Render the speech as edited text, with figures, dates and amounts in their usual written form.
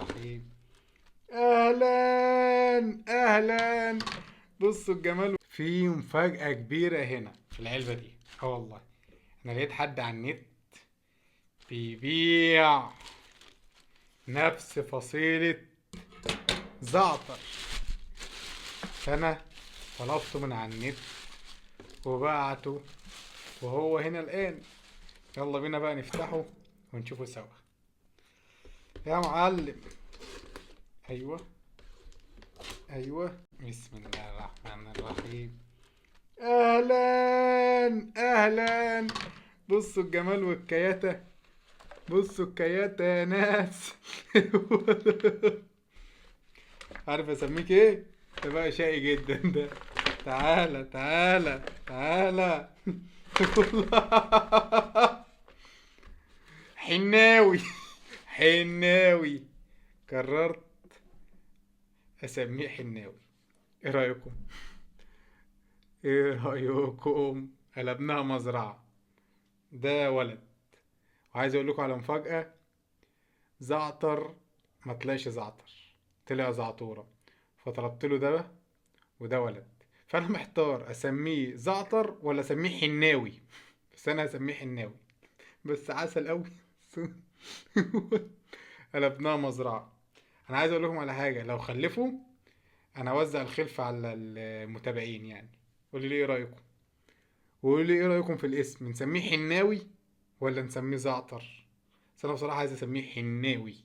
الرحيم. اهلا اهلا. بصوا الجمال، في مفاجأة كبيرة هنا في العلبة دي. والله انا لقيت حد على النت بيبيع نفس فصيلة زعتر، فانا طلبته من على النت وبعته وهو هنا الآن. يلا بينا بقى نفتحه ونشوفه سوا يا معلم. ايوه ايوه، بسم الله الرحمن الرحيم. اهلا اهلا. بصوا الجمال والكياتة، بصوا الكياتة يا ناس. عارف اسميك ايه؟ ده بقى شقي جدا ده. تعالى تعالى تعالى. حناوي حناوي، قررت اسميه حناوي. ايه رايكم؟ ايه رايكم؟ قلبناها مزرعه. ده ولد، وعايز اقول لكم على مفاجاه، زعتر ما طلعش زعتر، طلع زعتوره. فطلبت له ده وده ولد، فانا محتار اسميه زعتر ولا اسميه حناوي، بس انا هسميه حناوي، بس عسل قوي. قلبناها مزرعه. انا عايز اقول لكم على حاجه، لو خلفوا انا اوزع الخلفه على المتابعين. قولوا لي ايه رايكم، وقولوا لي ايه رايكم في الاسم، نسميه حناوي ولا نسميه زعتر؟ بس انا بصراحه عايز اسميه حناوي.